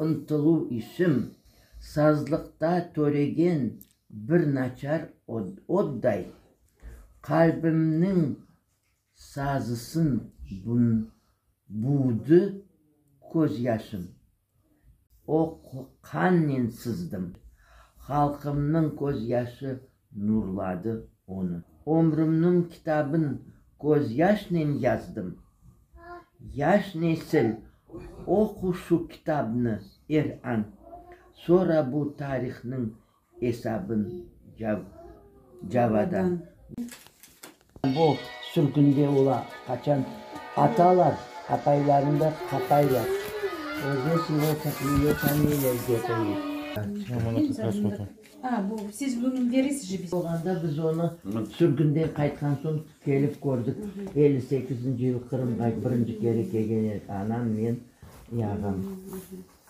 ıntıluv işim, Sazlıqta töregen bir naçar otday, Qalbimniñ sazısın buvdı közyaşım. O qannen sızdım. Halqımnıñ közyaşı nurladı onı. Ömrümniñ kitabın közyaşnen yazdım. Yaş nesil, oqu şu kitabnı er an, Sora bu tarihnıñ esabın Cavadan. Bu sürgünde ola, qaçan atalar, apaylarını da qapaylar. Vot zdесь его, её фамилия где-то есть. Olğanda biz onı sürgünden qaytqan soñ kelip kördik. 58-nci yıl Qırımğa birinci kere kelgen edik, anam, men, ağam.